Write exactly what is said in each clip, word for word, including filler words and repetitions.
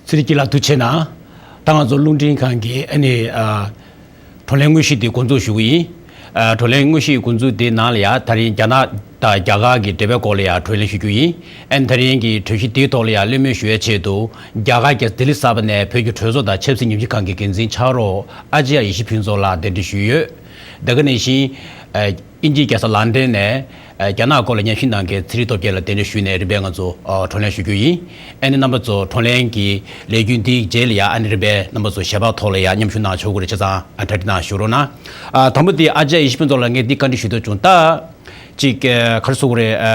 ཚེ་རིང་སྐྱིད་ལགས་ཐུགས་རྗེ་ཆེ་གནང་། ད་ང་ཚོ་རླུང་འཕྲིན་ཁང་གི་ཨ་ནི་ཨ་བགྲོ་གླེང་དངོས་གཞི་དེ་འགོ་འཛུགས་ཞུ་གི་ཡིན། ཨ་བགྲོ་གླེང་དངོས་གཞི་འགོ་འཛུགས་དེ་ནང་ལ་ཡ་ད་རིང་རྒྱ་ནག་དང་རྒྱ་གར་གྱི་འབྲེལ་བའི་སྐོར་ལ་ཡ་བགྲོ་གླེང་ཞུ་རྒྱུ་ཡིན། ཨ་ནི་ད་རིང་གི་གྲོས་གཞི་དེའི་ཐོག་ལ་ཡ་གླེང་མོལ་ཞུ་ཡའི་ཆེད་དུ་རྒྱ་གར་རྒྱལ་ས་ལྡི་ལི་གསར་པ་ནས་བོད་ཀྱི་གྲོས་ཚོགས་དང་ཆབ་སྲིད་ཉམས་ཞིབ་ཁང་གི་འགན་འཛིན་ཕྱག་རོགས་ཨ་ཅཱརྱ་ཡེ་ཤེས་ཕུན་ཚོགས་ལགས་གདན་འདྲེན་ཞུས་ཡོད། དེ་ག་ནང་བཞིན་ཨ་དབྱིན་ཇིའི་རྒྱལ་ས་ལན་ཌན་ནས་ཨ་རྒྱ་ནག་སྐོར་ལ་ཉམས་ཞིབ་གནང་མཁན་ཚེ་རིང་སྟོབས་རྒྱལ་ལགས་གདན་འདྲེན་ཞུས་ནས་རིམ་པས་ང་ཚོ་ཨ་བགྲོ་གླེང་ཞུ་རྒྱུ་ཡིན། ཨ་ནི་རྣམ་པ་ཚོ་བགྲོ་གླེང་གི་ལས་རྒྱུན་འདིའི་རྗེས་ལ་ཡ་ཨ་ནི་རིམ་པས་རྣམ་པ་ཚོ་ཞལ་པར་ཐོག་ལ་ཡ་མཉམ་ཞུགས་གནང་ཆོག་གི་རེད། བྱས་ཙང་ཨ་གྲ་སྒྲིག་གནང་ཞུ་རོགས་གནང་། ཨ་དང་པོ་དེ་ཨ་ཅཱརྱ་ཡེ་ཤེས་ཕུན་ཚོགས་ལགས་ངས་འདི་བཀའ་འདྲི་ཞུ་འདོད་བྱུང་། ད་ཅིག་ཨ་ག་རེ་ཟེར་དགོས་རེད། ཨ་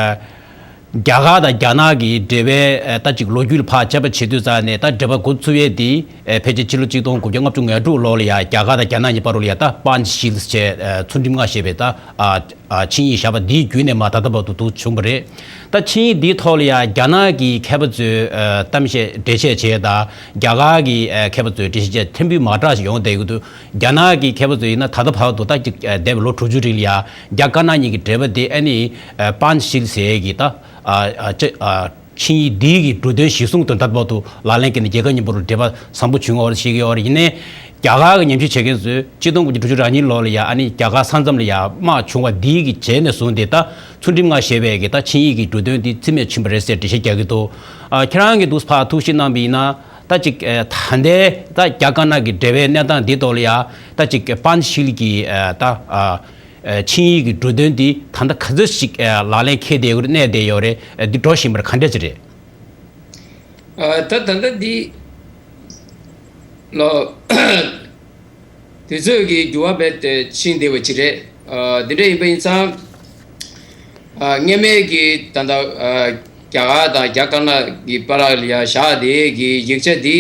རྒྱ་གར་དང་རྒྱ་ནག་གི་འབྲེལ་བའི་ཨ་ད་ཅིག་ལོ་རྒྱུས་ལ་ཕར་དཔྱད་པ་བྱེད་དུས་ཙང་ནས་ད་འབྲེལ་བ་འགོ་ཚུགས་ཡས་དེ་ཨ་ཕལ་ཆེར་ཕྱི་ལོ་ཆིག་སྟོང་དགུ་བརྒྱ་ལྔ་བཅུ་ང་དྲུག་ལོ་ལ་ཡ་རྒྱ་གར་དང་རྒྱ་ནག་གཉིས་བར་དུ་ལ་ཡ་ད་པཱན་ཤིལ་ཟེར་ཨ་ཚུལ་ཁྲིམས་ལྔ་ཞེས་པའི་ད་ཨ་ཨ་ཆིངས་ཡིག་བཞག་པ་འདིའི་བརྒྱུད་ནས་མར་ད་ལྟ་བར་དུ་འདུག་བྱུང་བ་རེད། ད་ཆིངས་ཡིག་འདིའི་ཐོག་ལ་ཡང་རྒྱ་ནག་གི་མཁས་པ་ཚོས་ཨ་གཏམ་བཤད་འགྲེལ་བཤད་བྱས་དང་རྒྱ་གར་གྱི་ཨ་མཁས་པ་ཚོས་འགྲེལ་བཤད་བྱས་ཐེངས་འབུམ་མང་དྲགས་ཤིག་ཡོང་བསྡད་ཡོད་འདུག་རྒྱ་ནག་གི་མཁས་པ་ཚོས་ཡིན་ན་ད་ལྟ་བར་དུ་ད་ཅིག་ཨ་འདས་པའི་ལོ་དྲུག་ཅུ་རིང་ལ་ཡང་རྒྱ་དཀར་ནག་གཉིས་ཀྱི་འབྲེལ་བ་དེ་ཨ་ནི་ཨ་པཱན་ཤིལ་ཟེར་གྱི་ད་ཨ་ཨ་ཅེ་ཨ། ཆིངས་ཡིག་འདི་གི་འབྲུ་དོན་གཞིར་བཟུང་དུ་ད་ལྟ་བར་དུ་ལག་ལེན་བཀལ་ནས་རྒྱལ་ཁབ་གཉིས་བར་དུ་འབྲེལ་བ་བཟང་པོ་བྱུང་ཡོད་རེད་ཟེར་གྱི་ཡོད་རེད། ཡིན་ནའི་རྒྱ་གར་གྱི་ཉམས་ཞིབ་བྱེད་མཁན་ཚོས་ཆིག་སྟོང་དགུ་བརྒྱ་དྲུག་ཅུ་རེ་གཉིས་ལོ་ལ་ཡ་ཨ་ནི་རྒྱ་གར་ས་མཚམས་ལ་ཡ་དམག་བྱུང་བ་འདི་གི་རྗེས་ནས་བཟུང་སྟེ་ད་ཚུལ་ཁྲིམས་ལྔ་ཞེས་པའི་གི་ད་ཆིངས་ཡིག་གི་འབྲུ་དོན་འདི་རྩིས་མེད་ཕྱིན་པ་རེད་ཟེར་འགྲེལ་བཤད་རྒྱག་གི་འདུག་ཨ་ཁྱེད་རང་གིས་འདུག་ཕར་ཐུགས་ཞིབ་གནང་བ་ཡིན་ན་ད་ཅིག་ཨ་ད་ལྟའི་ད་རྒྱ་དཀར་ནག་གི་འབྲེལ་བའི་གནས་སྟངས་འདི་ཐོག་ལ་ཡ་ད་ཅིག་པཱན་ཤིལ་གྱི་ཨ་ད་ཨ། ཨ་ཆིངས་ཡིག་གི་འབྲུ་དོན་འདི་ད་ལྟ་ག་ཚོད་ཞིག་ཨ་ལག་ལེན་འཁེལ་བསྡད་ཡོད་རེད། གནས་བསྡད་ཡོད་རེད། ཨ་འདི་འགྲོ་བཞིན་པར་ག་འདྲ་ཅིག་རེད། ཨ་ད་ད་ལྟ་འདི་ལོ་དུས་ཚོད་ཀྱི་འགྱུར་བ་རྦད་དེ་ཕྱིན་བསྡད་པ་ཅིག་རེད། ཨ་འདི་འདྲ་ཡིན་པ་ཡིན་ཙང་། ཨ་སྔོན་མའི་གི་ད་ལྟ་ཨ་རྒྱ་གར་དང་རྒྱ་དཀར་ནག་གི་བར་ལ་ཡ་བཞག་དེ་གི་ཡིག་ཆ་འདི་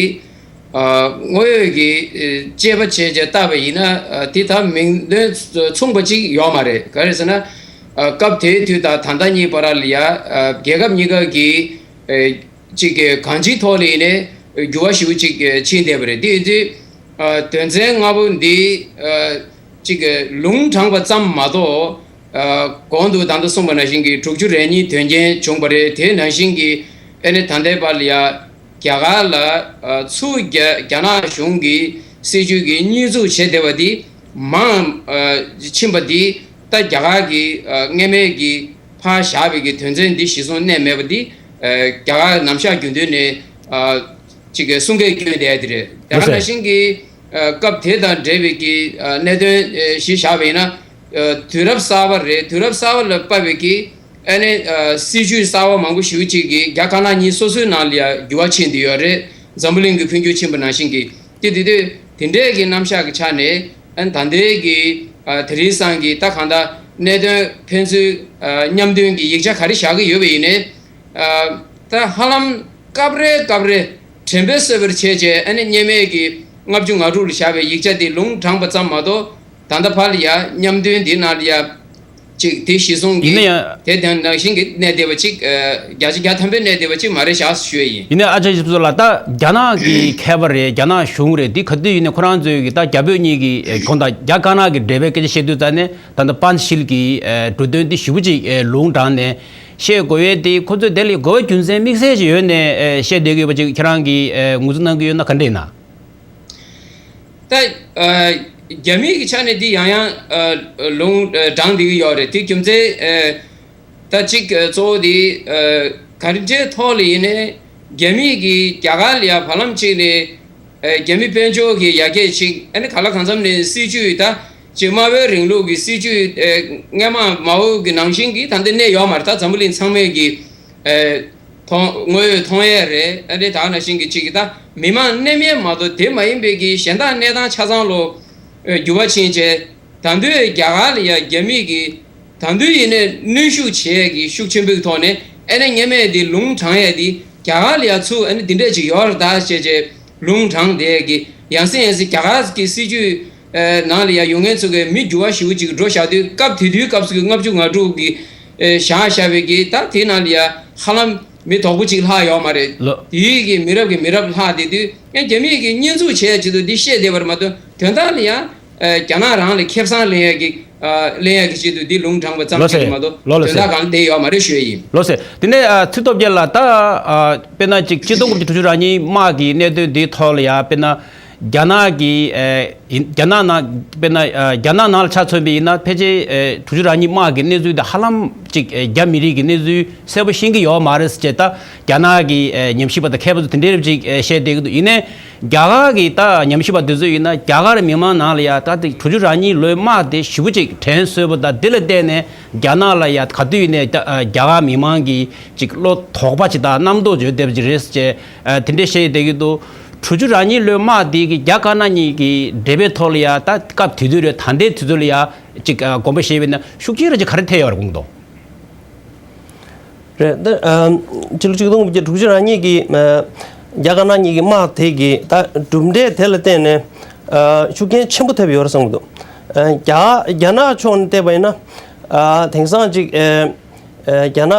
ཨ་དངོས་ཡོད་ཀྱི་ཨ་དཔྱད་པ་བྱས་བྱས་བལྟས་པ་ཡིན་ན་ཨ་དེ་ད་མིང་དོན་མཚུངས་པ་ཅིག་ཡོད་མ་རེད། ག་རེ་ཟེར་ན་ཨ་སྐབས་དེའི་དུས་དང་ད་ལྟ་གཉིས་བར་ལ་ཡ་ཨ་རྒྱལ་ཁབ་གཉིས་ཀ་གི་ཨ་ཅིག་གི་གང་ཅིའི་ཐོག་ལ་ཡིན་ནའི་འགྱུར་བ་ཞེ་པོ་ཅིག་ཕྱིན་བསྡད་པ་རེད། དེ་ཡིན་དུས་ཨ་དོན་ཚན་ལྔ་པོ་འདི་ཨ་ཅིག་གི་ལུང་དྲངས་པ་ཙམ་མ་གཏོགས། ཨ་གོང་དུ་ད་ལྟ་གསུངས་པ་ནང་བཞིན་གྱི་དྲུག་ཅུ་རེ་གཉིས་དོན་རྐྱེན་བྱུང་བ་རེད། དེ་ནང་བཞིན་གྱི་ཨ་ནི་ད་ལྟའི་བར་ལ་ཡ་རྒྱ་གར་ལ་ཨ་ཚུར་རྒྱ་རྒྱ་ནག་གཞུང་གི་སྲིད་བྱུས་ཀྱི་གཉེར་འཛུགས་བྱེད་བསྡད་པ་འདི་མང་ཨ་ཕྱིན་པ་འདི་ད་རྒྱ་གར་གྱི་ཨ་སྔོན་མའི་གི་ཕར་བཞག་པའི་གི་དོན་ཚན་འདི་གཞིར་བཟུང་གནས་མེད་པ་འདི་ཨ་རྒྱ་གར་ནམ་ཞག་རྒྱུན་དུ་ནས་ཨ་ཅིག་གི་གསུང་སྐད་སྐྱོན་བསྡད་ཡ་དེ་རེད། ད་ག་ནང་བཞིན་གྱི་ཨ་སྐབས་དེ་དང་འབྲེལ་བའི་གི་ཨ་གནད་དོན་ཨ་གཞི་བཞག་པ་ཡིན་ན། ཨ་དུས་རབས་གསར་པ་རེད། དུས་རབས་གསར་པ་ལ་དཔག་པའི་གི་ཨ་ནི་ཨ་སྲིད་བྱུས་གསར་པ་མང་པོ་ཞེ་པོ་ཅིག་གི་རྒྱ་དཀར་ནག་གཉིས་སོ་སོའི་ནང་ལ་ཡ་འགྱུར་བ་ཕྱིན་བསྡད་ཡོད་རེད། འཛམ་བུ་གླིང་གི་འཕོ་འགྱུར་ཕྱིན་པ་ནང་བཞིན་གྱི་དེ་དེ་དུས་དེ་འདྲའི་གི་རྣམ་གཞག་གི་ཆ་ནས་ཨ་ནི་ད་ལྟའི་གི་ཨ་དེ་རིང་སང་གི་ད་གང་ལྟར་གནད་དོན་ཕན་ཚུན་ཨ་མཉམ་འདོན་གྱི་ཡིག་ཆ་ག་རེ་བཞག་གི་ཡོད་པ་ཡིན་ནའི། ཨ་ད་ཧ་ལམ་སྐབས་རེ་སྐབས་རེ་དྲན་པའི་གསོས་པར་བྱས་བྱས་ཨ་ནི་སྔོན་མའི་གི་ལྔ་བཅུ་ང་དྲུག་ལ་བཞག་པའི་ཡིག་ཆ་དེ་ལུང་དྲངས་པ་ཙམ་མ་གཏོགས་ད་ལྟ་བར་ལ་ཡ་མཉམ་འདོན་འདི་ནང་ལ་ཡ་ཅིག་དེ་གཞིར་བཟུང་གི་ཡིན་ན་ཡང་དེ་དང་ནང་བཞིན་གྱི་གནས་བསྡད་པ་ཅིག་ཨ་བརྒྱ་ཆ་བརྒྱ་ཐམ་པའི་གནས་བསྡད་པ་ཅིག་མ་རེད་བཞག་ཞུ་ཡ་ཡིན། ཡིན་ན་ཨ་ཅག་ཞིབ་བཟོ་ལ་ད་རྒྱ་ནག་གི་མཁས་པ་རེད། རྒྱ་ནག་གཞུང་རེད། འདི་ག་དུས་ཡིན་ནའི་ཁོ་རང་ཚོའི་གི་ད་རྒྱ་བོད་གཉིས་ཀྱི་ཨ་གོང་དང་རྒྱ་དཀར་ནག་གི་འབྲེལ་བའི་སྐད་ཆ་བཤད་དུས་ཙང་ནས་ད་ལྟ་པཱན་ཤིལ་གྱི་ཨ་འབྲུ་དོན་འདི་ཞེ་པོ་ཅིག་ཨ་ལུང་དྲངས་ནས། བཤད་དགོས་ཡས་དེ་ཁོ་ཚོས་དེ་ལ་དགོས་པ་རྒྱུ་མཚན་དམིགས་བསལ་ཞིག་ཡོད་ནས་ཨེ་བཤད་བསྡད་ཀྱི་ཡོད་པ་ཅིག་ཁྱེད་རང་གིས་ཨེ་ངོས་འཛིན་གནང་གི་ཡོད་ན་ག་འདྲ་ཡིན་ན། ད་ཨ་རྒྱ་མི་གི་ཆ་ནས་འདི་ཡང་ཡང་ཨ་ལུང་ཨ་དྲངས་བསྡད་ཀྱི་ཡོད་རེད། དེ་རྒྱུ་མཚན་ཨ་ད་གཅིག་ཨ་གཙོ་བོ་དེ་ཨ་ག་རེ་འདྲའི་ཐོག་ལ་ཡིན་ནའི་རྒྱ་མི་གིས་རྒྱ་གར་ལ་ཡང་བར་ལམ་གཅིག་ནས། ཨེ་རྒྱ་མི་དཔལ་འབྱོར་གྱི་ཡར་རྒྱས་ཅིག་ཨ་ནི་ག་ལ་གང་འཚམ་ནས་སྲིད་ཇུས་ད་ཅིག་དམར་པོའི་རིང་ལུགས་ཀྱི་སྲིད་ཇུས་ཨེ་སྔོན་མ་མའོ་གི་ནང་བཞིན་གྱི་ད་ལྟ་གནས་ཡོད་མ་རེད། ད་འཛམ་བུ་གླིང་ཚང་མས་ཀྱི་ཨེ་མཐོང་དངོས་ཡོད་མཐོང་ཡས་རེད། ཨ་ནི་ད་ནང་བཞིན་གྱི་ཅིག་གི་ད་མི་མང་སྣེ་མེད་མ་གཏོགས་དེ་མ་ཡིན་པའི་གི་གཞན་དག་གནས་སྟངས་ཆ་ཚང་ལོ་ཨེ་འགྱུར་བ་ཕྱིན་བྱས། ད་དུང་རྒྱ་གར་ལ་ཡ་རྒྱ་མི་གི་ད་དུང་ཡིན་ནའི་གནོན་ཤུགས་བྱེད་ཡས་ཀྱི་ཤུགས་ཆེན་པོའི་ཐོག་ནས་ཨ་ནི་སྔོན་མའི་དེ་ལུང་དྲངས་ཡས་དེ་རྒྱ་གར་ལ་ཡ་ཚུར་ཨ་ནི་དེ་འདྲས་ཅིག་ཡོད་རེད་ད་ཅེས་ཅེས་ལུང་དྲངས་བསྡད་ཀྱི་ཡང་སེ་ཡང་སེ་རྒྱ་གར་གྱི་སྲིད་ཇུས་ཨ་ནང་ལ་ཡ་ཡོང་མཁན་ཚོ་གི་མི་འགྱུར་བ་ཞེ་པོ་ཅིག་འགྲོ་བཞག་དུས་སྐབས་དེ་དུས་སྐབས་སུ་གི་ལྔ་བཅུ་ང་དྲུག་གི་ཨ་བཞག་བཞག་པའི་གི་ད་དེ་ནང་ལ་ཡ་ཧ་ལམ་མི་དོག་པོ་ཅིག་ལྷག་ཡོད་མ་རེད། ལོ། དེའི་གི་མི་རབས་ཀྱི་མི་རབས་ལྷག་བསྡད་དུས་ཨ་རྒྱ་མིས་གི་གཉེན་འཛུགས་བྱས་བྱེད་དུ་འདི་བཤད་བསྡད་པར་མ་གཏོགས་དོན་དག་ལ་ཡ། ཨ་རྒྱ་ནག་རང་ལ་ཁེ་བཟང་ལེན་ཡས་ཀྱི་ ཨ་ལེན་ཡག་གི་ཆེད་དུ་འདི་ལུང་དྲངས་པ་ཙམ་ལོ་ཞིག་ཟེར། མ་གཏོགས་ལོ་ལོ་དོན་དག་ཟེར། གང་ལ་དེ་ཡོད་མ་རེད་ཞུ་ཡ་ཡིན། ལོ་ཟེར། དེ་ནས་ཨ་ཚེ་སྟོབས་རྒྱལ་ལགས། ད་ཨ་དཔེར་ན་ཅིག་ཆིག་སྟོང་དགུ་བརྒྱ་དྲུག་ཅུ་རེ་གཉིས་དམག་གི་གནད་དོན་འདིའི་ཐོག་ལ་ཡ། དཔེར་ན་རྒྱ་ནག་གི་ཨེ་ཡིན། རྒྱ་ནག་ནང་དཔེར་ན་ཨ་རྒྱ་ནག་ནང་ལ་ཆ་མཚོན་པ་ཡིན་ན། ཕལ་ཆེར་ཨེ་དྲུག་ཅུ་རེ་གཉིས་དམག་གི་གནས་ཚུལ་དེ་ཧ་ལམ་ཅིག་ཨེ་རྒྱ་མི་རིགས་ཀྱི་གནས་ཚུལ་གསལ་པོ་ཤེས་ཀྱི་ཡོད་མ་རེད་ཟེར་བྱས། ད་རྒྱ་ནག་གི་ཨེ་ཉམས་ཞིབ་པ་དང་མཁས་པ་ཚོ་དེ་འདྲའི་རིགས་ཅིག་ཨེ་བཤད་བསྡད་ཀྱི་འདུག། ཡིན་ནའི། རྒྱ་གར་གྱི་ད་ཉམས་ཞིབ་པ་དེ་ཚོ་ཡིན་ན། རྒྱ་གར་མི་མང་ནང་ལ་ཡ་ད་དེ་དྲུག་ཅུ་རེ་གཉིས་ལོའི་དམག་དེ་ཞེ་པོ་ཅིག་དྲན་གསོས་པ་དང་། དེ་ལ་བརྟེན་ནས་རྒྱ་ནག་ལ་ཡ་ག་དུས་ཡིན་ནའི་ད་རྒྱ་གར་མི་མང་གིས་ཅིག་བློ་དོགས་པ་ཅིག་དང་རྣམ་རྟོག་ཅིག་ཡོད་བསྡད་པ་ཅིག་རེད་ཅེས་དེ་འདྲས་བཤད་བསྡད་ཀྱི་འདུག། དྲུག་ཅུ་རེ་གཉིས་ལོའི་དམག་དེ་གི་རྒྱ་དཀར་ནག་གཉིས་ཀྱི་འབྲེལ་བའི་ཐོག་ལ་ཡ། ད་སྐབས་དེ་དུས་རེད། ད་ལྟའི་དུས་ཚོད་ལ་ཡ་ཅིག་དགོངས་པ་བཞེས་པ་ཡིན་ན། ཤུགས་རྐྱེན་ར་ཅིག་ག་རེ་ཐེབས་ཡོད་རེད་དགོངས་འདུག། རེད། ད་ཨ་ཕྱི་ལོ་ཆིག་སྟོང་དགུ་བརྒྱ་དྲུག་ཅུ་རེ་གཉིས་ཀྱི་ཨ་རྒྱ་དཀར་ནག་གཉིས་ཀྱི་དམག་དེ་གི་ད་གྲུབ་འབྲས་དེ་ལ་བརྟེན་ནས་ཨ་ཤུགས་རྐྱེན་ཆེན་པོ་ཐེབས་ཡོད་རེད་བསམ་གྱི་འདུག། ཨ་རྒྱ་རྒྱ་ནག་ཕྱོགས་ནས་བལྟས་པ་ཡིན་ན། ཨ་དེང་སང་ཅིག་ཨ་ཨ་རྒྱ་ནག་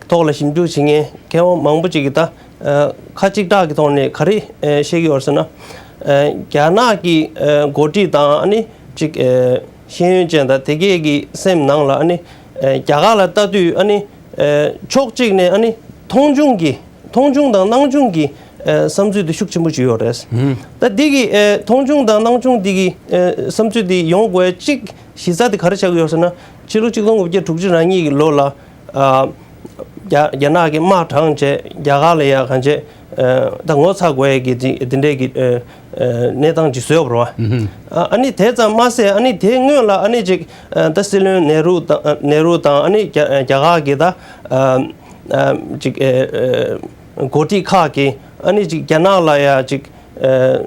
ཐོག་ལ་ཞིབ་འཇུག་བྱེད་མཁན་མཁས་དབང་མང་པོ་ཅིག་གིས་ད་ཨ་ཁ་གཅིག་གྲགས་ཀྱི་ཐོག་ནས་ག་རེ་ཨ་བཤད་ཀྱི་ཡོད་རེད་ཟེར་ན། ཨ་རྒྱ་ནག་གི་ཨ་འགོ་ཁྲིད་དང་། ཨ་ནི་ཅིག་ཨ་ཤེས་ཡོན་ཅན་དང་དེ་གས་ཀྱི་སེམས་ནང་ལ། ཨ་ནི་ཨ་རྒྱ་གར་ལ་ལྟ་དུས། ཨ་ནི་ཨ་ཕྱོགས་གཅིག་ནས། ཨ་ནི་མཐོང་ཆུང་གི། མཐོང་ཆུང་དང་སྣང་ཆུང་གི་ཨ་བསམ་ཚུལ་དེ་ཤུགས་ཆེན་པོ་ཅིག་ཡོད་རེད། ད་འདི་གི་ཨ་མཐོང་ཆུང་དང་སྣང་ཆུང་འདི་གི་ཨ་བསམ་ཚུལ་འདི་ཡོང་དགོས་གཅིག་གཞི་རྩ་དེ་ག་རེ་ཆགས་ཀྱི་ཡོད་ཟེར་ན། ཕྱི་ལོ་ཆིག་སྟོང་དགུ་བརྒྱ་དྲུག་ཅུ་རེ་གཉིས་ཀྱི་ལོ་ལ་ཨ་རྒྱ་རྒྱ་ནག་གིས་དམག་དྲངས་བྱས། རྒྱ་གར་ལ་ཡ་གང་བྱས་ཨ་ད་ངོ་ཚ་དགོས་ཡ་གི་འདི་འདི་འདྲའི་གི་ཨ་ཨ་གནས་སྟངས་ཅིག་བཟོས་པ་རེད་པ། ཨ་ཨ་ནི་དེ་ཙམ་མ་ཟད། ཨ་ནི་དེའི་སྔོན་ལ་ཨ་ནི་ཅིག་ཨ་ད་སྲིད་བློན་ནེ་རུ་དང་། ཨ་ནེ་རུ་དང་། ཨ་ནི་རྒྱ་རྒྱ་གར་གྱི་ད་ཨ་ཨ་ཅིག་ཨ་ཨ་འགོ་ཁྲིད་ཁག་གིས། ཨ་ནི་ཅིག་རྒྱ་ནག་ལ་ཡ་ཅིག་ཨ་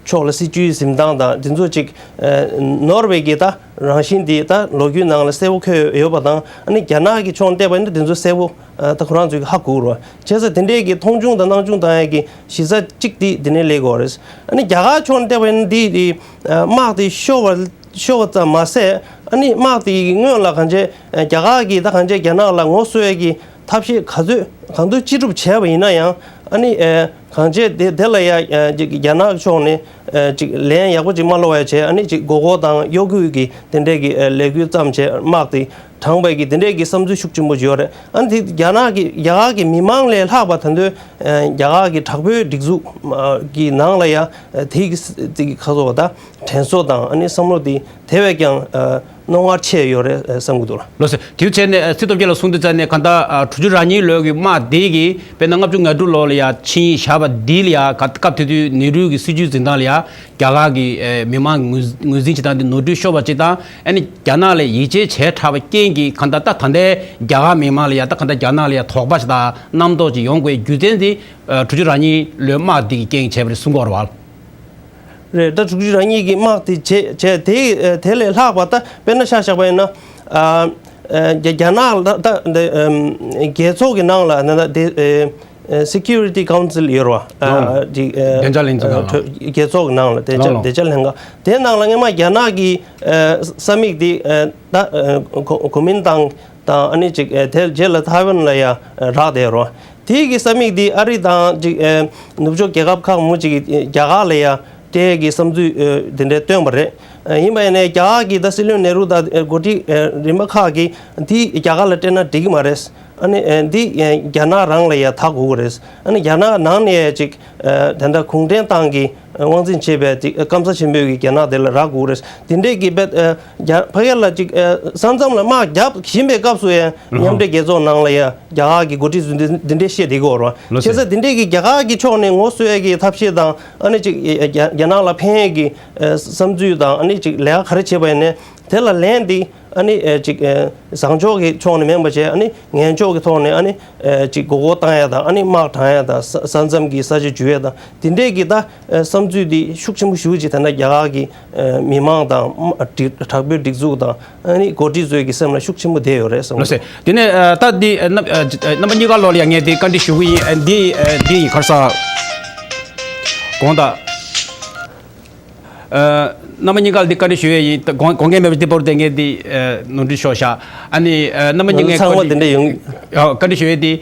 ཕྱོགས་ལ་སྲིད་ཇུས་འཛིན་སྟངས་དང་དེ་ཚོ་ཅིག་ཨ་ནོར་བའི་གི་ད་རང་བཞིན་དེ་ད་ལོ་རྒྱུས་ནང་ལ་གསལ་པོ་འཁོད་ཡོད་པ་དང་། ཨ་ནི་རྒྱ་ནག་གི་ཕྱོགས་ནས་བལྟས་པ་ཡིན་ན་དེ་ཚོ་གསལ་པོ་ཨ་ད་ཁོ་རང་ཚོས་ཧ་གོ་གི་རེད་པ། བྱས་ཙང་དེ་འདྲའི་གི་མཐོང་ཆུང་དང་སྣང་ཆུང་བཏང་ཡ་གི་གཞི་རྩ་གཅིག་དེ་འདི་ནས་སླེབས་ཀྱི་ཡོད་རེད། ཨ་ནི་རྒྱ་གར་ཕྱོགས་ནས་བལྟས་པ་ཡིན་ན་འདི་དེ་ཨ་དམག་དེ་ཤོར་བ་ཤོར་བ་ཙམ་མ་ཟད། ཨ་ནི་དམག་དེའི་སྔོན་ལ་གང་བྱས་ཨ་རྒྱ་གར་གྱིས་ད་གང་བྱས་རྒྱ་ནག་ལ་ངོ་གསོ་ཡ་གི་ཐབས་ཤེས་ག་ཚོད་གང་ཐུབ་ཅི་སྒྲུབ་བྱས་པ་ཡིན་ན་ཡང་། ཨ་ནི་ཨ་གང་བྱས་དེ་དེ་ལ་ཡ་ཨ་ཅིག་རྒྱ་ནག་ཕྱོགས་ནས་ཨ་ཅིག་ལན་ཡག་པོ་ཅིག་མ་སློག་པ་བྱས། ཨ་ནི་ཅིག་མགོ་སྐོར་དང་གཡོ་འགུལ་གྱི་དེ་འདྲའི་གི་ཨ་ལས་འགུལ་བརྩམས་བྱས་དམག་དེ་དྲངས་པའི་གི་དེ་འདྲའི་གི་བསམ་ཚུལ་ཤུགས་ཆེན་པོ་ཅིག་ཡོད་རེད། ཨ་ནི་དེ་རྒྱ་ནག་གི་རྒྱ་གར་གྱི་མི་མང་ལས་ལྷག་པ་ད་དུང་ཨ་རྒྱ་གར་གྱི་དྲག་པོའི་སྒྲིག་འཛུགས་ཀྱི་ནང་ལ་ཡ་ཨ་དེ་གི་དེ་གི་ཁ་སོ་བ་ད། དྲན་གསོ་དང་། ཨ་ནི་བསམ་བློ་དེ་དེ་བས་ཀྱང་ཨ་རྣོ་ངར་ཆེ་ཡོད་རེད་བསམ་གྱི་འདུག་ལགས། ལགས་སོ། དེ་བྱས་ནས་ཨ་ཚེ་སྟོབས་རྒྱལ་ལགས་གསུང་དུས་ཙམ་ནས། གང་ལྟར་ཨ་དྲུག་ཅུ་རེ་གཉིས་ལོའི་གི་དམག་དེ་གིས་དཔེར་ན་ལྔ་བཅུ་ང་དྲུག་ལོ་ལ་ཡ་ཆིངས་ཡིག་བཞག་པ་འདི་ལ་ཡ། སྐབས་དེ་དུས་ནེ་རུ་གི་སྲིད་བྱུས་འཛིན་སྟངས་ལ་ཡ་རྒྱ་གར་གྱི་ཨ་མི་མང་གི་ངོས་ངོས་འཛིན་བྱེད་སྟངས་དེ་ནོར་འཁྲུལ་ཤོར་བ་ཅིག་དང་། ཨ་ནི་རྒྱ་ནག་ལ་ཡིད་ཆེས་བྱས་དྲགས་པའི་རྐྱེན་གྱིས། གང་ལྟར་ད་ད་ལྟའི་རྒྱ་གར་མི་མང་ལ་ཡ་ད་གང་ལྟར་རྒྱ་ནག་ལ་ཡ་དོགས་པ་ཞིག་དང་རྣམ་རྟོག་ཅིག་ཡོང་དགོས་རྒྱུ་མཚན་དེ་ཨ་དྲུག་ཅུ་རེ་གཉིས་ལོའི་དམག་འདི་གི་རྐྱེན་གྱིས་བྱས་པ་རེད་གསུང་གི་ཡོད་རེད་པ། རེད། ད་དྲུག་ཅུ་རེ་གཉིས་ཀྱི་དམག་དེ་བྱས་བྱས་དེ་དེ་ལས་ལྷག་པ་ད་དཔེར་ན་ཆ་བཞག་པ་ཡིན་ན། ཨ་ཨ་རྒྱ་རྒྱ་ནག་ད་ད་འདི་ཨམ་རྒྱལ་ཚོགས་ཀྱི་ནང་ལ་ད་ད་དེ་ཨ་ཨ་Security Council ཡོད་རེད་པ། ཨ་ལགས། ཨ་དེ་ཨ་བདེ་འཇགས་ལྷན་ཚོགས་ནང་ལ། ཨ་རྒྱལ་ཚོགས་ཀྱི་ནང་ལ་བདེ་འཇགས་ལགས་ལགས། བདེ་འཇགས་ལྷན་ཁང་། དེའི་ནང་ལ་སྔོན་མ་རྒྱ་ནག་གི་ཨ་ས་མིག་དེ་ཨ་ད་ཨ་གོ་གོ་མིན་ཏང་དང་། ཨ་ནི་ཅིག་ཨ་དེ་རྗེས་ལ་ཐའེ་ཝན་ལ་ཡ་ཨ་རག་བསྡད་རོ། དེའི་གི་ས་མིག་དེ་ཨ་རི་དང་ཅིག་ཨ་ནུབ་ཕྱོགས་རྒྱལ་ཁབ་ཁག་མང་པོ་ཅིག་གིས་རྒྱ་གར་ལ་ཡ་སྤྲད་ཀྱི་བསམ་ཚུལ་ཨ་དེ་འདྲ་བཏོན་པ་རེད། ཨ་ཡིན་པ་ཡིན་ནའི་རྒྱ་གར་གྱི་ད་སྲིད་བློན་ནེ་རུ་དང་ཨ་འགོ་ཁྲིད་ཨ་རིམ་པ་ཁག་གིས་དེ་རྒྱ་གར་ལ་སྤྲད་ན་འགྲིག་གི་མ་རེད། ཨ་ནི་ཨ་འདི་ཨ་རྒྱ་ནག་རང་ལ་ཡ་ཐག་དགོས་ཀྱི་རེད། ཨ་ནི་རྒྱ་ནག་ནང་ནས་ཅིག་ཨ་དེ་འདྲ་གུང་ཁྲན་ཏང་གི་དབང་འཛིན་བྱེད་པའི་དེ་སྐམ་ས་ཆེན་པོའི་གི་རྒྱ་ནག་དེ་ལ་རག་དགོས་རེད། དེ་འདྲས་ཀྱི་བེད་ཨ་རྒྱ་ཕ་གི་ལ་ཅིག་ཨ་ས་མཚམས་ལ་དམག་རྒྱབ་བཞིན་པའི་སྐབས་སུ་ཡང་ལགས། མཉམ་འབྲེལ་རྒྱལ་ཚོགས་ནང་ལ་ཡང་རྒྱ་གར་གྱི་འགོ་ཁྲིད་ཚོས་འདི་འདི་འདྲས་བཤད་བསྡད་ཀྱི་ཡོད་རེད་པ། ལགས་བྱས་ཙང་དེ་འདྲས་ཀྱི་རྒྱ་གར་གྱི་ཕྱོགས་ནས་ངོ་གསོ་ཡས་ཀྱི་ཐབས་ཤེས་དང་། ཨ་ནི་ཅིག་ཨ་རྒྱ་རྒྱ་ནག་ལ་ཕན་ཡས་ཀྱི་ཨ་བསམ་ཚུལ་དང་། ཨ་ནི་ཅིག་ལས་ཀ་ག་རེ་བྱེད་པ་ཡིན་ནའི་དེ་ལ་ལན་འདི། ཨ་ནི་ཨ་ཅིག་ཨ་བཟང་ཕྱོགས་ཀྱི་ཕྱོགས་ནས་མིན་པ་བྱས། ཨ་ནི་ངན་ཕྱོགས་ཀྱི་ཐོག་ནས་ཨ་ནི་ཨ་ཅིག་མགོ་སྐོར་བཏང་ཡ་དང་། ཨ་ནི་དམག་དྲངས་ཡ་དང་། ས་ས་མཚམས་ཀྱི་ས་ཆ་འཇུ་ཡ་དང་། དེ་འདྲས་ཀྱི་ད་ཨ་བསམ་ཚུལ་འདི་ཤུགས་ཆེན་པོ་ཞེ་པོ་ཅིག་ད་ལྟ་རྒྱ་གར་གྱི་ཨ་མི་མང་དང་། དམག་སྒྲིག་དྲག་པོའི་སྒྲིག་འཛུགས་དང་། ཨ་ནི་འགོ་ཁྲིད་ཚོའི་གི་སེམས་ལ་ཤུགས་ཆེན་པོ་བསྡད་ཡོད་རེད་བསམ་གྱི་འདུག། ལགས་སོ། དེ་ནས་ཨ་ད་འདི་ཨ་རྣམ་ཨ་རྣམ་པ་གཉིས་ཀ་ལོག་ལ་ཡ་ངས་འདི་བཀའ་འདྲི་ཞུ་གི་ཡིན། ཨ་འདི་ཨ་འདི་ཡིན། ག་རེ་ཟེར། དགོངས་དག། ཨ་རྣམ་པ་གཉིས་ཀ་ལ་འདི་བཀའ་འདྲི་ཞུ་ཡས་ཡིན། ད་དགོངས་དགོངས་འགལ་མེད་པ་འདི་བོར་ཏེ་ངས་འདི་ཨ་ནོར་འཁྲུལ་ཤོར་ཤག། ཨ་ནི་ཨ་རྣམ་པ་གཉིས་ང་ཚོ་ཚང་མ་ཀ་འདི་འདྲ་ཡོང་། ཨ་བཀའ་འདྲི་ཞུ་ཡས་འདི།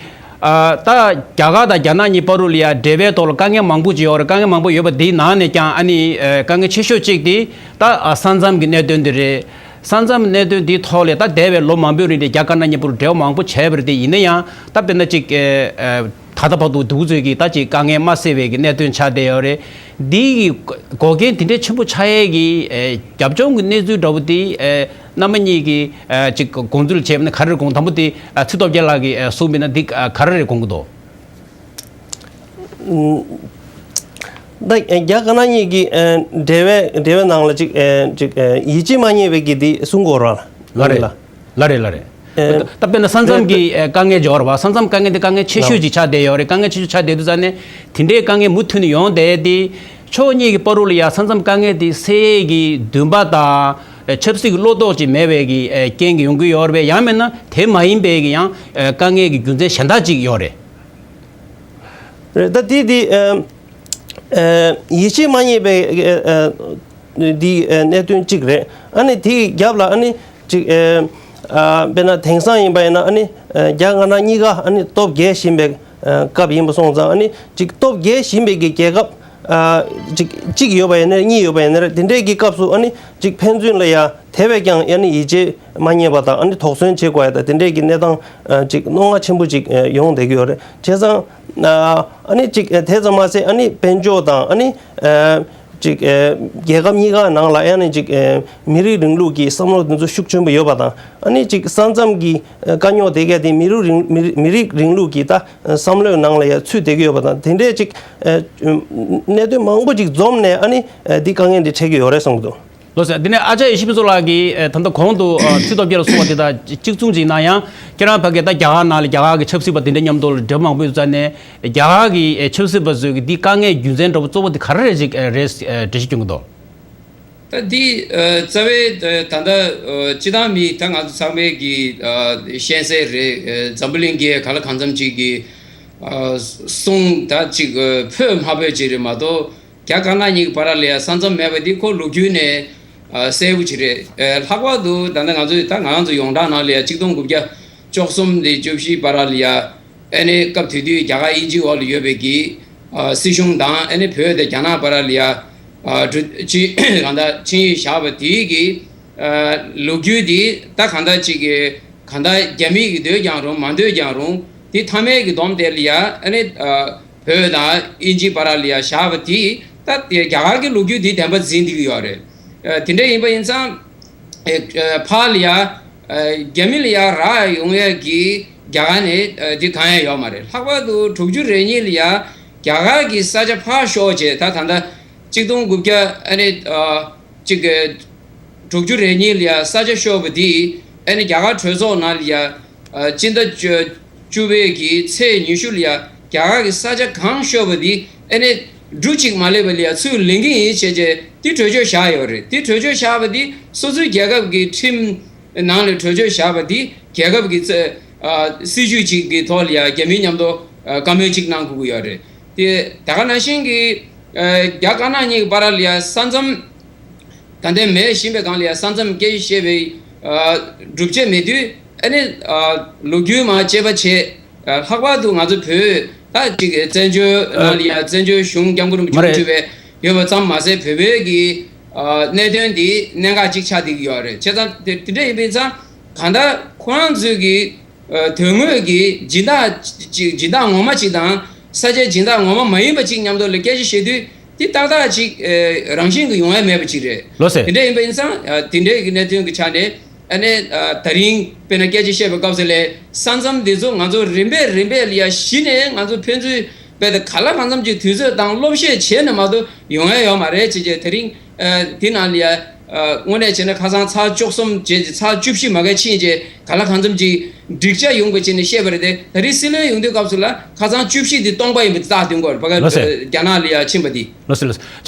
ཨ་ད་རྒྱ་གར་དང་རྒྱ་ནག་གཉིས་བར་དུ་ལ་ཡ་འབྲེལ་བའི་ཐོག་ལ་དཀའ་ངལ་མང་པོ་ཅིག་ཡོད་རེད། དཀའ་ངལ་མང་པོ་ཡོད་པ་འདིའི་ནང་ནས་ཀྱང་། ཨ་ནི་ཨ་དཀའ་ངལ་ཆེ་ཤོས་གཅིག་འདི་ད་ཨ་ས་མཚམས་ཀྱི་གནད་དོན་འདི་རེད། ས་མཚམས་གནད་དོན་འདིའི་ཐོག་ལ་ད་འདས་པའི་ལོ་མང་པོའི་རིང་ལ་རྒྱ་དཀར་ནག་གཉིས་པོར་འབྲེལ་བ་མང་པོ་བྱས་པ་རེད་དེ། ཡིན་ན་ཡང་ད་དཔེར་ན་ཅིག་ཨེ་ཨེ་ད་ལྟ་བར་དུ་འདུག་ཚོད་ཀྱི་ད་ཅིག་དཀའ་ངལ་མ་སེལ་བའི་གི་གནད་དོན་ཆགས་བསྡད་ཡོད་རེད། འདི་གི་འགོག་རྐྱེན་དེ་འདྲའི་ཆེན་པོ་ཆགས་ཡས་ཀྱི་ཨེ་རྒྱབ་ལྗོངས་ཀྱི་གནས་ཚུལ་འདྲ་བོ་དེ་ཨེ་རྣམ་པ་གཉིས་ཀྱིས་ཨེ་ཅིག་དགོངས་ཚུལ་བྱས་པ་ན་ག་རེ་དགོངས། དང་པོ་དེ་ཨ་ཚེ་སྟོབས་རྒྱལ་ལགས་ཀྱིས་ཨེ་གསུངས་པ་ན་འདི་ཨ་ག་རེ་རེད་དགོངས་ཀྱི་འདུག་ད་རྒྱ་དཀར་ནག་གཉིས་ཀྱི་འབྲེལ་བའི་འབྲེལ་བའི་ནང་ལ་ཅིག་ཅིག་ཡིད་ཆེས་མ་རྙེད་པའི་གི་འདི་གསུང་གི་ཡོད་རེད་བ། ལགས་རེད། ལགས་རེད། ལགས་རེད། ལགས་རེད། ད་དཔེར་ན་ས་མཚམས་ཀྱི་དཀའ་ངལ་འབྱོར་བ། ས་མཚམས་དཀའ་ངལ་དེ་དཀའ་ངལ་ཆེ་ཤོས་ཅིག་ཆགས་བསྡད་ཡོད་རེད། དཀའ་ངལ་ཆེ་ཤོས་ཆགས་བསྡད་དུས་ཙང་ནས་དེ་འདྲའི་དཀའ་ངལ་མུ་མཐུད་ནས་ཡོང་བསྡད་དེ། ཕྱོགས་གཉིས་ཀྱི་བར་དུ་ལ་ཡ་ས་མཚམས་དཀའ་ངལ་དེ་སེལ་ཡས་ཀྱི་འདུན་པ་དང་ཆབ་སྲིད་ཀྱི་བློ་སྟོབས་ཅིག་མེད་པའི་གི་རྐྱེན་གྱིས་ཡོང་གི་ཡོད་རེད་པས། ཡང་མིན་ན་དེ་མ་ཡིན་པའི་གི་ཡང་དཀའ་ངལ་གྱི་རྒྱུ་མཚན་གཞན་དག་ཅིག་ཡོད་རེད། རེད། ད་དེ་དེ་ཨ་ཨ་ཡིད་ཆེས་མ་རྙེད་པའི་ཨ་ཨ་འདི་ཨ་གནད་དོན་གཅིག་རེད། ཨ་ནི་དེའི་རྒྱབ་ལ་ཨ་ནི་ཅིག་ཨ་ཨ་དཔེར་ན་དེང་སང་ཡིན་པ་ཡིན་ན་ཨ་ནི་ཨ་རྒྱ་དཀར་ནག་གཉིས་ཀ་ཨ་ནི་སྟོབས་རྒྱས་བཞིན་པའི་ཨ་སྐབས་ཡིན་པ་སོང་ཙང་། ཨ་ནི་ཅིག་སྟོབས་རྒྱས་བཞིན་པའི་གི་རྒྱལ་ཁབ་ཨ་ཅིག་གཅིག་ཡོད་པ་ཡིན་ན་རེད། གཉིས་ཡོད་པ་ཡིན་ན་རེད། དེ་འདྲའི་གི་སྐབས་སུ་ཨ་ནི་ཅིག་ཕན་ཚུན་ལ་ཡ་དེ་བས་ཀྱང་ཨ་ནི་ཡིད་ཆེས་མ་རྙེད་པ་དང་། ཨ་ནི་དོགས་ཟོན་བྱེད་དགོས་ཡ་དང་དེ་འདྲའི་གི་གནས་སྟངས་ཨ་ཅིག་རྣོ་ངར་ཆེན་པོ་ཅིག་ཨ་ཡོང་བསྡད་ཀྱི་ཡོད་རེད། བྱས་ཙང་ཨ་ཨ་ནི་ཅིག་ཨ་དེ་ཙམ་མ་ཟད་ཨ་ནི་དཔལ་འབྱོར་དང་ཨ་ནི་ཨ་ཅིག་ཨ་རྒྱལ་ཁབ་གཉིས་ཀ་ནང་ལ་ཨ་ནི་ཅིག་ཨ་མི་རིགས་རིང་ལུགས་ཀྱི་བསམ་བློ་དེ་ཚོ་ཤུགས་ཆེན་པོ་ཡོད་པ་དང་། ཨ་ནི་ཅིག་ས་མཚམས་ཀྱི་ཨ་དཀའ་རྙོག་དེ་གས་དེ་མི་རིགས་རིང་མི་རིགས་མི་རིགས་རིང་ལུགས་ཀྱི་ད་བསམ་བློའི་ནང་ལ་ཡ་ཚུད་བསྡད་ཀྱི་ཡོད་པ་དང་། དེ་འདྲའི་ཅིག་ཨ་གནད་དོན་མང་པོ་ཅིག་འཛོམས་ནས་ཨ་ནི་ཨ་འདི་དཀའ་ངལ་འདི་འཕྲད་ཀྱི་ཡོད་རེད་གསུངས་འདུག་ལགས་སོ། དེ་ནས་ཨ་ཅག་ཡེ་ཤེས་ཕུན་ཚོགས་ལགས་ཀྱིས་ཨ་ད་ལྟ་གོང་དུ་ཨ་ཚེ་སྟོབས་རྒྱལ་ལགས་གསུངས་པ་དེ་དང་གཅིག་མཚུངས་ཅིག་ཡིན་ན་ཡང་། ཁྱེད་རང་ཕ་གིར་ད་རྒྱ་གར་ནང་ལ་རྒྱ་གར་གྱི་ཆབ་སྲིད་པ་དེ་འདྲ་མཉམ་དུ་ལ་འབྲེལ་བ་མང་པོ་ཡོད་ཙང་ནས། རྒྱ་གར་གྱི་ཨ་ཆབ་སྲིད་པ་ཚོས་ཀྱི་འདི་དཀའ་ངལ་རྒྱུ་མཚན་འདྲ་པོ་གཙོ་བོ་དེ་ག་རེ་རེད་ཅིག་ཨ་རེད་ཨ་འགྲེལ་བཤད་སྐྱོན་གྱི་འདུག་ད་འདི་ཨ་རྩ་བའི་ཨ་ད་ལྟ་ཨ་སྤྱི་བཏང་མི་ད་ང་ཚོ་ཚང་མས་ཀྱི་ཨ་ཤེས་གསལ་རེད། ཨ་འཛམ་བུ་གླིང་གི་གང་ལ་གང་འཚམ་ཅིག་གི་ཨ་གསུང་ད་ཅིག་ཨ་ཕོད་མ་ཕོད་ཅིག་རེད་མ་གཏོགས། རྒྱ་དཀར་ནག་གཉིས་ཀྱི་བར་ལ་ཡ་ས་མཚམས་མེད་པ་འདི་ཁོ་ལོ་རྒྱུས་ནས་ཨ་གསལ་པོ་ཅིག་རེད། ཨ་ལྷག་པར་དུ་ད་ལྟ་ང་ཚོས་ད་ང་རང་ཚོ་ཡོངས་གྲགས་ནང་ལ་ཡ་གཅིག་སྟོང་དགུ་བརྒྱ་བཅུ་གསུམ་ནས་བཅུ་བཞི་བར་ལ་ཡ་ཨ་ནི་སྐབས་དེ་དུས་རྒྱ་གར་དབྱིན་ཇིའི་འོག་ལ་ཡོད་པའི་གི་ཨ་སྲིད་གཞུང་དང་། ཨ་ནི་བོད་དང་རྒྱ་ནག་བར་ལ་ཡ་ཨ་གྲུ་ཅི་གང་ལྟར་ཆིངས་ཡིག་བཞག་པ་དེའི་གི་ཨ་ལོ་རྒྱུས་དེ་ད་གང་ལྟར་ཅིག་གི་གང་ལྟར་རྒྱ་མི་གི་འདོད་ཀྱང་རུང་མ་འདོད་ཀྱང་རུང་དེ་མཐའ་མའི་གི་སྡོམ་དེ་ལ་ཡ་ཨ་ནི་ཨ་བོད་དང་དབྱིན་ཇི་བར་ལ་ཡ་བཞག་པ་དེ་ད་རྒྱ་གར་གྱི་ལོ་རྒྱུས་དེ་བདེན་པ་འཛིན་བསྡད་ཀྱི་ཡོད་རེད། ཨ་དེ་འདྲ་ཡིན་པ་ཡིན་ཙང་ཨ་ཕར་ལ་ཡ་ཨ་རྒྱ་མི་ལ་ཡ་རག་ཡོང་ཡ་གི་རྒྱ་གར་ནས་ཨ་དེ་གང་ཡང་ཡོད་མ་རེད། ལྷག་པར་དུ་དྲུག་ཅུ་རེ་གཉིས་ལ་ཡ་རྒྱ་གར་གྱི་ས་ཆ་ཕར་ཤོར་བྱས། ད་ད་ལྟ་གཅིག་སྟོང་དགུ་བརྒྱ་ཨ་ནི་ཨ་གཅིག་དྲུག་ཅུ་རེ་གཉིས་ལ་ཡ་ས་ཆ་ཤོར་བ་དེ་ཨ་ནི་རྒྱ་གར་གྲོས་ཚོགས་ནང་ལ་ཡ་ཨ་སྤྱི་ཟླ་བཅུ་བཅུ་པའི་གི་ཚེས་ཉི་ཤུ་ལ་ཡ་རྒྱ་གར་གྱི་ས་ཆ་གང་ཤོར་བ་དེ་ཨ་ནི་འབྲུ་གཅིག་མ་སླེབས་པ་ལ་ཡ་ཚུར་ལེན་གྱི་ཡིན་བྱས་བྱས་དེ་གྲོས་ཆོད་བཞག་ཡོད་རེད། དེ་གྲོས་ཆོད་བཞག་པ་དེ་སོ་སོའི་རྒྱལ་ཁབ་ཀྱི་ཁྲིམས་ནང་ལ་གྲོས་ཆོད་བཞག་པ་དེ་རྒྱལ་ཁབ་ཀྱི་རྩ་ཨ་སྲིད་ཇུས་གཅིག་གི་ཐོག་ལ་ཡ་རྒྱ་མིའི་མཉམ་དུ་ཨ་བཀའ་མོལ་གཅིག་གནང་དགོས་ཀྱི་ཡོད་རེད། དེ་ད་ག་ནང་བཞིན་གྱི་ཨ་རྒྱ་དཀར་ནག་གཉིས་ཀྱི་བར་ལ་ཡ་ས་མཚམས་ད་ལྟའི་མེད་བཞིན་པའི་སྒང་ལ་ཡ་ས་མཚམས་སྐད་ཆ་བཤད་པའི་ཨ་སྒྲུབ་བྱེད་མེད་དུས་ཨ་ནི་ཨ་ལོ་རྒྱུས་མར་དཔྱད་པ་བྱས། ཨ་ལྷག་པར་དུ་ང་ཚོ་བོད་ད་ཅིག་བཙན་བྱོལ་ནང་ལ་ཡ་བཙན་བྱོལ་གཞུང་སྐྱབས་མགོན་རིན་པོ་ཆེ་མ་རེད། གོ་སྒྲིག་བྱས་ཡོད་པ་ཙམ་མ་ཟད་བོད་པའི་གི་ཨ་གནད་དོན་འདི་གནད་འགག་ཅིག་ཆགས་བསྡད་ཀྱི་ཡོད་རེད། བྱས་ཙང་དེ་དེ་འདྲ་ཡིན་པ་ཡིན་ཙང་གང་ལྟར་ཁོ་རང་ཚོའི་གི་ཨ་དོན་དངོས་ཀྱི་སྦྱིན་བདག་ཅིག་སྦྱིན་བདག་ངོ་མ་ཅིག་དང་ས་ཆའི་སྦྱིན་བདག་ངོ་མ་མ་ཡིན་པ་ཅིག་མཉམ་དུ་ལ་སྐད་ཆ་བཤད་དུས་དེ་ཏག་ཏག་ཅིག་ཨ་རང་བཞིན་གྱི་ཡོང་ཡ་མེད་པ་ཅིག་རེད། ལགས་སོ། དེ་འདྲ་ཡིན་པ་ཡིན་ཙང་ཨ་དེ་འདྲའི་གི་གནད་དོན་གྱི་ཆ་ནས་ཨ་ནི་ཨ་ད་རིང་དཔེར་ན་སྐད་ཆ་བཤད་པའི་སྐབས་སུ་ལ་ས་མཚམས་འདི་ཚོ་ང་ཚོ་རིམ་པས་རིམ་པས་ལ་ཡ་གཞི་ནས་ང་ཚོ་ཕན་ཚུན་དཔེ་དེ་ག་ལ་གང་འཚམ་ཅིག་དུས་ཚོད་དང་སློབ་བཤད་བྱས་ན་མ་གཏོགས་ཡོང་ཡ་ཡོད་མ་རེད་ཅེས་བྱས། དེ་རིང་ཨ་དེ་ནང་ལ་ཡ་ཨ་དངོས་གནས་བྱས་ན་ཁ་སང་ཚར་བཅུ་གསུམ་བྱས་ཏེ་ཚར་བཅུ་བཞི་མ་ག་ཕྱིན་རྗེས་ག་ལ་གང་འཚམ་ཅིག་འགྲིག་ཆ་ཡོང་དགོས་བྱས་ནས་བཤད་པ་རེད་དེ། ད་རེས་སྲིད་བློན་ཡོང་དུས་སྐབས་སུ་ལ་ཁ་སང་བཅུ་བཞི་དེ་སྟོང་པ་ཡིན་པ་དེ་རྟགས་སྟོན་དགོས་རེད། ཕ་ག་ལགས་སོ། རྒྱ་ནག་ལ་ཡ་ཕྱིན་པ་དེ། ལགས་སོ་ལགས་སོ།